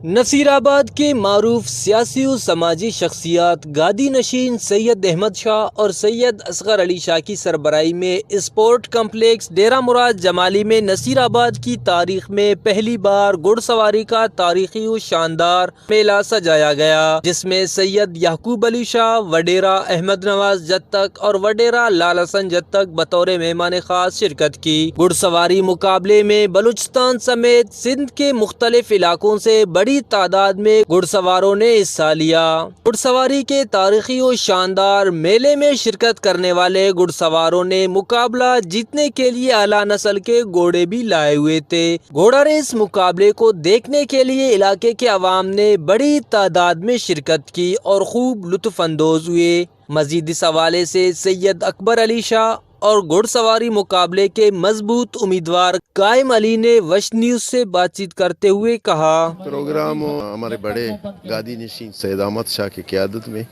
नसीराबाद के मारूफ सियासी और समाजी शख्सियात गादी नशीन सैयद अहमद शाह और सैयद असगर अली शाह की सरबराही में स्पोर्ट कम्प्लेक्स डेरा मुराद जमाली में नसीराबाद की तारीख में पहली बार घुड़सवारी का तारीखी और शानदार मेला सजाया गया, जिसमें सैयद याकूब अली शाह, वडेरा अहमद नवाज जत्तक और वडेरा लाल हसन जत्तक बतौर मेहमान खास शिरकत की। घुड़सवारी मुकाबले में बलूचिस्तान समेत सिंध के मुख्तलिफ इलाकों से बड़ी तादाद में घुड़सवारों ने हिस्सा लिया। घुड़सवारी के तारीखी और शानदार मेले में शिरकत करने वाले घुड़सवारों ने मुकाबला जीतने के लिए आला नस्ल के घोड़े भी लाए हुए थे। घोड़ा रेस मुकाबले को देखने के लिए इलाके के अवाम ने बड़ी तादाद में शिरकत की और खूब लुत्फ़अंदोज़ हुए। मजीद इस हवाले से सैयद अकबर अली शाह और घुड़सवारी मुकाबले के मजबूत उम्मीदवार कायम अली ने वश न्यूज़ से बातचीत करते हुए कहा। प्रोग्राम हमारे बड़े गादी नशीन सैयद अहमद शाह की क़यादत में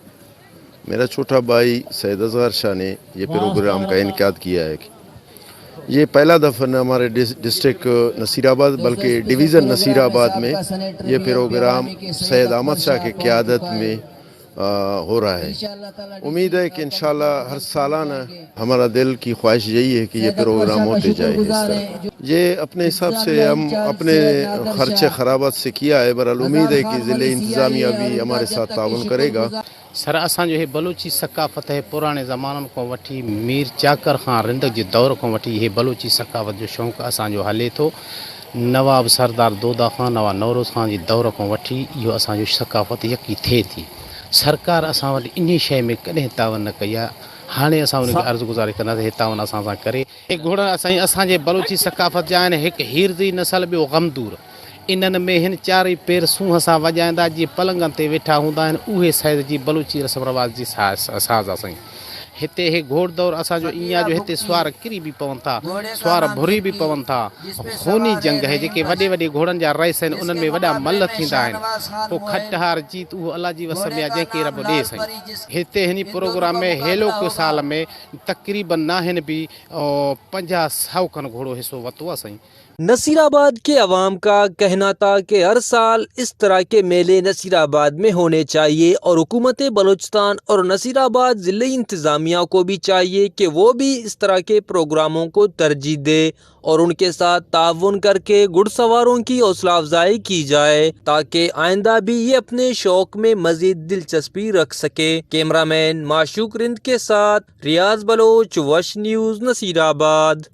मेरा छोटा भाई सैयद असगर शाह ने ये प्रोग्राम का इनकाद किया है। ये पहला दफ़ा न हमारे डिस्ट्रिक्ट नसीराबाद, बल्कि डिवीज़न नसीराबाद में ये प्रोग्राम सैयद अहमद शाह की क़यादत में हो रहा है। उम्मीद है कि इंशाल्लाह हर सालाना हमारा दिल की ख्वाहिश यही है कि ये प्रोग्राम होते जाए इस तरह। ये अपने हिसाब से हम अपने खर्चे खराबात से किया है। बहरहाल, उम्मीद है कि ज़िले इंतज़ामिया भी हमारे साथ तआवुन करेगा। सर, असांजो हे बलोची सकाफ़त है। पुराणे ज़माननि खां वठी, मीर चाकर खां रिंद जे दौर खां वठी हे बलोची सकाफ़त जो शौक़ु असांजो हले थो। नवाब सरदार दोदा खां, नवाब नौरोज़ खां जे दौर खां वठी इहो असांजो सकाफ़त यकी थिए थी। सरकार असां वटि इन शइ में कॾहिं तावन न कई आहे। हाणे असां हुनखे अर्ज़ु गुज़ारिश कंदासीं, हे तावन असां सां करे। हे घोड़ा असां असांजे बलोची सकाफ़त जा आहिनि। हिकु हीरज़ी नस्ल, ॿियो गमदूर। इन्हनि में हिन चारई पेर सूंहं सां वॼाईंदा, जीअं पलंगनि ते वेठा हूंदा आहिनि। उहे साइज़ जी बलोची रस्म रिवाज जी साज़ आहे साईं। हिते हे घोड़ दौड़ असांजो ईअं आहे जो हिते सुवार किरी बि पवनि था, सुवार भुरी बि पवनि था। खूनी जंग आहे। जेके वॾे वॾे घोड़नि जा रेस आहिनि, उन्हनि में वॾा मल्ह थींदा आहिनि। पोइ खट हार जीत उहो अलाह जी वस में आहे, जंहिंखे रब ॾिए साईं। हिते हिन प्रोग्राम में हेलोके साल में तक़रीबन नाहिनि बि 50, 100 खन घोड़ो हिसो वरितो आहे साईं। नसीराबाद के अवाम का कहना था कि हर साल इस तरह के मेले नसीराबाद में होने चाहिए और हुकूमत बलूचिस्तान और नसीराबाद ज़िले इंतज़ामिया को भी चाहिए कि वो भी इस तरह के प्रोग्रामों को तरजीह दे और उनके साथ तआवुन करके घुड़सवारों की हौसला अफजाई की जाए, ताकि आइंदा भी ये अपने शौक में मज़ीद दिलचस्पी रख सके। कैमरामैन माशूक रिंद के साथ रियाज बलोच, वश न्यूज़, नसीराबाद।